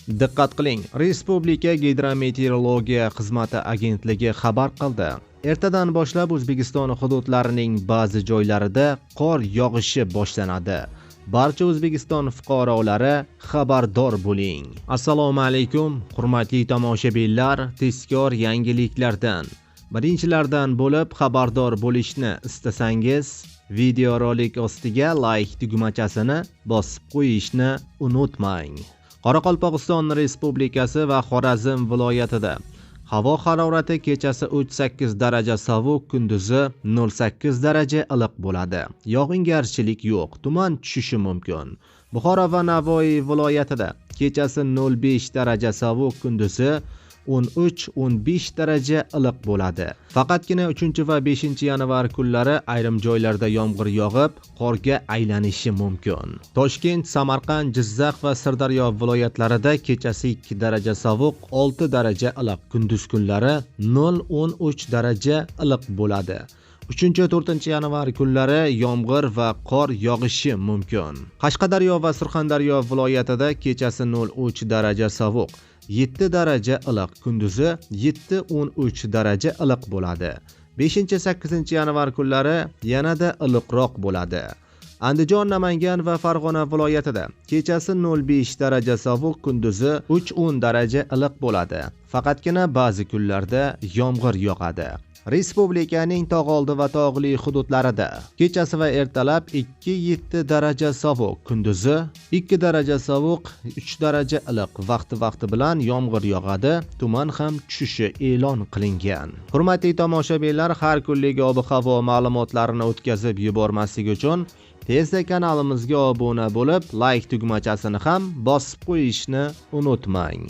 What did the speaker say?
Diqqat qiling, Respublika gidrometeorologiya xizmati agentligi xabar qildi. Ertadan boshlab O'zbekiston hududlarining ba'zi joylarida qor yog'ishi boshlanadi. Barcha O'zbekiston fuqarolari xabardor bo'ling. Assalomu alaykum, hurmatli tomoshabinlar, tezkor yangiliklardan birinchilardan bo'lib xabardor bo'lishni istasangiz, videorolik ostiga like tugmachasini bosib qo'yishni unutmang. Qoraqalpog'iston Respublikasi va Xorazm viloyatida havo harorati kechasi 3-8 daraja sovuq, kunduzi 0-8 daraja iliq bo'ladi. Yog'ingarchilik yo'q, tuman tushishi mumkin. Buxoro va Navoiy viloyatida kechasi 0-5 daraja sovuq, kunduzi 13-15 daraja iliq bo'ladi. Faqatgina 3 va 5 yanvar kunlari ayrim joylarda yomg'ir yog'ib, qorga aylanishi mumkin. Toshkent, Samarqand, Jizzax va Sirdaryo viloyatlarida kechasi 2 daraja sovuq, 6 daraja iliq, kunduz kunlari 0-13 daraja iliq bo'ladi. 3-4 yanvar kunlari yomg'ir va qor yog'ishi mumkin. Qashqadaryo va Surxondaryo viloyatida kechasi 0-3 daraja sovuq, 7 daraja iliq, kunduzi 7-13 daraja iliq bo'ladi. 5-8 yanvar kunlari yanada iliqroq bo'ladi. Andijon, Namangan va Farg'ona viloyatida kechasi 0-5 daraja sovuq, kunduzi 3-10 daraja iliq bo'ladi. Faqatgina ba'zi kunlarda yomg'ir yog'adi. Respublikaning tog'oldi va tog'li hududlarida kechasi va ertalab 2-7 daraja sovuq, kunduzi 2 daraja sovuq, 3 daraja iliq, vaqti-vaqti bilan yomg'ir yog'adi, tuman ham tushishi e'lon qilingan. Hurmatli tomoshabinlar, har kunlik ob-havo ma'lumotlarini o'tkazib yubormaslik uchun tezda kanalimizga obuna bo'lib, like tugmachasini ham bosib qo'yishni unutmang.